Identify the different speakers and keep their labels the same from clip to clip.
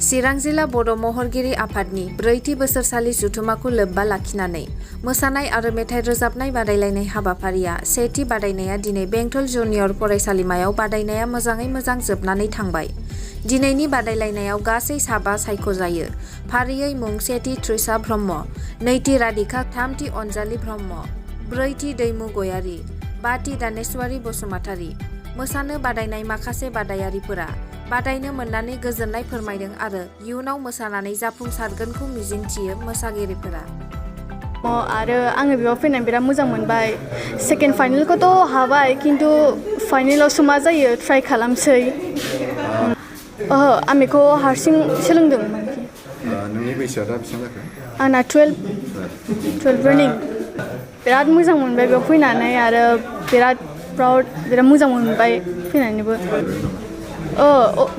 Speaker 1: चिरां जिल्ला बर' महरगिरि आफादनि ब्रैथि बोसोरसालि जथुमाखौ लोब्बा लाखिनानै मोसानाय आरो मेथाइ रोजाबनाय बादायलायनाय हाबाफारिया सेथि बादायनाया दिनै बेंटल जुनियर फरायसालिमायाव बादायनाया मोजाङै मोजां जोबनानै थांबाय। दिनैनि बादायलायनायाव गासै साबा सायख'जायो। फारियै मुं सेथि त्रिसा ब्रह्म, नैथि राधिका, थामथि अनजालि ब्रह्म, ब्रैथि दैमु गयारी, बाथि दानेश्वरी बसुमतारी। मोसानो बादायनाय माखासे बादायारिफोरा बादायनो मोननानै गोजोननाय फोरमायदों आरो इयुनाव मोसानानै जाफुंसारगोनखौ मिजिंथियो मोसागिरिफोरा।
Speaker 2: आरो आङो बेयाव फैनानै बिराद मोजां मोनबाय। सेकेन्ड फाइनेलखौथ' हाबाय, खिन्थु फाइनेलावसो मा जायो ट्राइ खालामसै। आं बेखौ हारसिं सोलोंदों।
Speaker 3: नोंनि बैसोआ दा बेसेबां जाखो?
Speaker 2: आंना 12 रानिं। बिराद मोजां मोनबाय बेयाव फैनानै आरो बिराद प्राउड, बिराद मोजां मोनबाय फैनानैबो।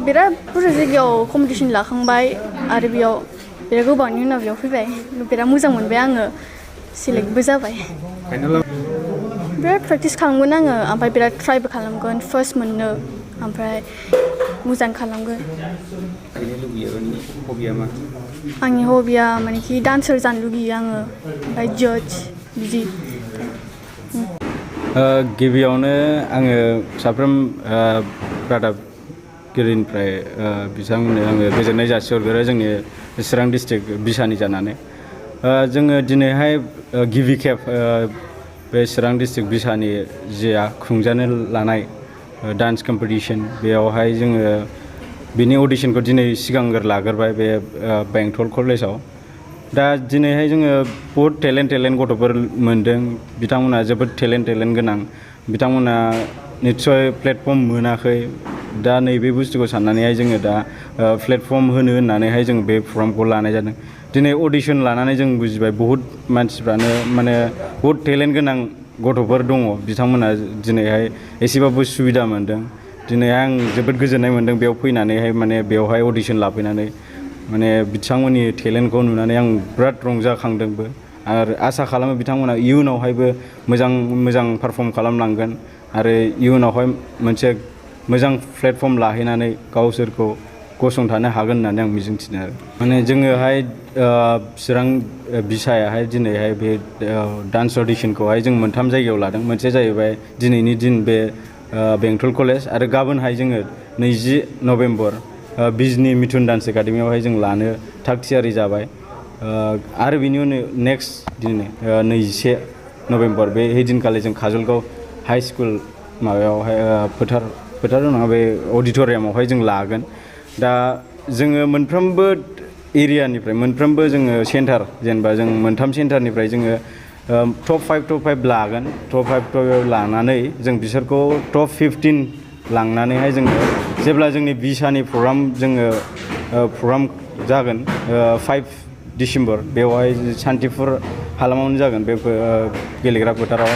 Speaker 2: बिराद बुरजा जायगायाव कम्पिटिसन लाखांबाय आरो बेयाव बिराद गोबावनि उनाव बेयाव फैबाय। बिराद मोजां मोनबाय आङो, सिलेक्टबो जाबाय। बिराद प्रेक्टिस खालामगोन आङो, ओमफ्राय बिराद ट्राइबो खालामगोन फार्स्ट मोननो, ओमफ्राय मोजां खालामगोन। आंनि हबिया मानेखि डान्सार जानो लुगैयो आङो, ओमफ्राय जाज बिदि।
Speaker 4: गिबियावनो आङो साफ्रोम रादाबगिरिनिफ्राय बिथांमोननो आङो गोजोननाय जासिहरग्रो जोंनि चिरां डिस्ट्रिक्ट बिसानि जानानै। जोङो दिनैहाय गिबि खेब बे चिरां डिस्ट्रिक्ट बिसानि जिया खुंजानो लानाय डान्स कम्पिटिसन, बेयावहाय जोङो बिनि अडिशनखौ दिनै सिगांग्रो लाग्रोबाय बे बेंटल कलेजाव। दा दिनैहाय जोङो बहुद टेलेन्ट गथ'फोर मोनदों। बिथांमोना जोबोद टेलेन्ट गोनां। बिथांमोना निस्सय प्लेटफर्म मोनाखै। दा नैबे बुस्थुखौ साननानैहाय जोङो दा प्लेटफर्म होनो होननानैहाय जों बे प्रग्रामखौ लानाय जादों। दिनै अडिशन लानानै जों बुजिबाय बहुद मानसिफ्रानो माने बहुद टेलेन्ट गोनां गथ'फोर दङ। बिथांमोना दिनैहाय एसेबाबो सुबिदा मोनदों। दिनै आं जोबोद गोजोननाय मोनदों बेयाव फैनानैहाय, माने बेवहाय अडिशन लाफैनानै माने बिथांमोननि टेलेन्टखौ नुनानै आं बिराद रंजाखांदोंबो आरो आसा खालामो बिथांमोना इयुनावहायबो मोजां पारफर्म खालामलांगोन आरो इयुनावहाय मोनसे मोजां प्लेटफर्म लाहैनानै गावसोरखौ गसंथानो हागोन होननानै आं मिजिंथिदों आरो। माने जोङोहाय चिरां बिसायाहाय दिनैहाय बे डान्स अडिशनखौहाय जों मोनथाम जायगायाव लादों। मोनसे जाहैबाय दिनैनि दिन बे बेंटल कलेज, आरो गाबोनहाय जोङो 20 नभेम्बर बिजनि मिथुन डान्स एकाडेमियावहाय जों लानो थाग थियारि जाबाय। आरो बिनि उनाव नेक्स्ट दिनै 21 नभेम्बर बे दिनखालि जों काजलगाव हाई स्कुल माबायावहाय फोथार नङा बे अडिट'रियामावहाय जों लागोन। दा जोङो मोनफ्रोमबो एरियानिफ्राय मोनफ्रोमबो जोङो सेन्टार, जेनेबा जों मोनथाम सेन्टारनिफ्राय जोङो टप 5 लागोन। टप 5 लानानै जों बिसोरखौ टप 15 लांनानैहाय जोङो जेब्ला जोंनि बिसानि प्रग्राम जागोन 5 डिसेम्बर, बेवहाय सान्तिपुर हालामावनो जागोन बे गेलेग्रा फोथाराव।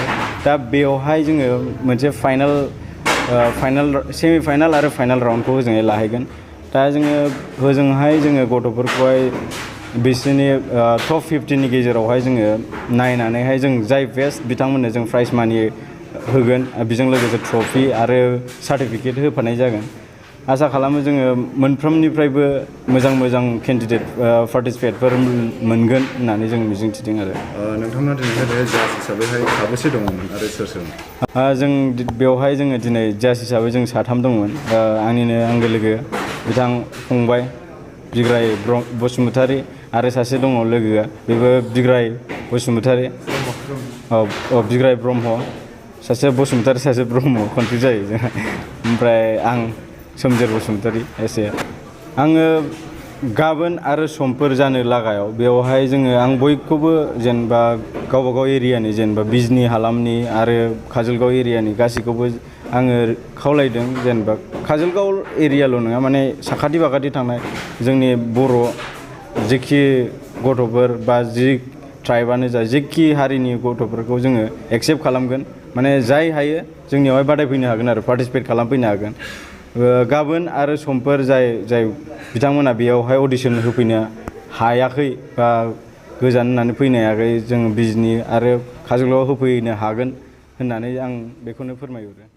Speaker 4: दा बेवहाय जोङो मोनसे सेमि फाइनाल आरो फाइनाल राउन्डखौ होजोंहाय लाहैगोन। दा जोङो होजोंहाय जोङो गथ'फोरखौहाय बिसोरनि टप 15नि गेजेरावहाय जोङो नायनानैहाय जों जाय बेस्ट बिथांमोननो जों प्राइज मानि होगोन। बेजों लोगोसे ट्रफि आरो सार्टिफिकेट होफानाय जागोन। आसा खालामो जोङो मोनफ्रोमनिफ्रायबो मोजां केन्डिडेट पार्टिसिपेटफोर मोनगोन होननानै जों मिजिंथिदों आरो।
Speaker 3: नोंथांमोना दिनैहाय जाज हिसाबैहाय साबेसे दङमोन आरो सोर?
Speaker 4: जों बेवहाय जोङो दिनै जाज हिसाबै जों 3 दंमोन। आंनिनो आंगो लोगो बिथां फंबाय बिग्राय बसुमतारी, आरो सासे दङ लोगोआ, बेबो बिग्राय बसुमतारी, बिग्राय ब्रह्म, सासे बसुमतारी सासे ब्रह्म, कनफिउज जायो जोंहा। ओमफ्राय आं सोमजोर बसुमतारी। आङो गाबोन आरो समफोर जानो लागायाव बेवहाय आं बयखौबो जेनेबा गावबागाव एरियानि, जेनेबा बिजनि हालामनि आरो काजलगाव एरियानि गासैखौबो आङो खावलायदों। जेनेबा काजलगाव एरियाल' नङा, माने साखाथि फाखाथि थानाय जोंनि बर' जेखि गथ'फोर बा जि ट्राइबानो जा, जेखि हारिनि गथ'फोरखौ जोङो एक्सेप्ट खालामगोन। माने जाय हायो जोंनियावहाय बादायफैनो हागोन आरो पार्टिसिपेट खालामफैनो हागोन। गाबोन आरो समफोर जाय बिथांमोना बेयावहाय अडिशन होफैनो हायाखै बा गोजान होननानै फैनो हायाखै, जों बिजनि आरो काजलगावआव होफैनो हागोन होननानै आं बेखौनो फोरमायहरो।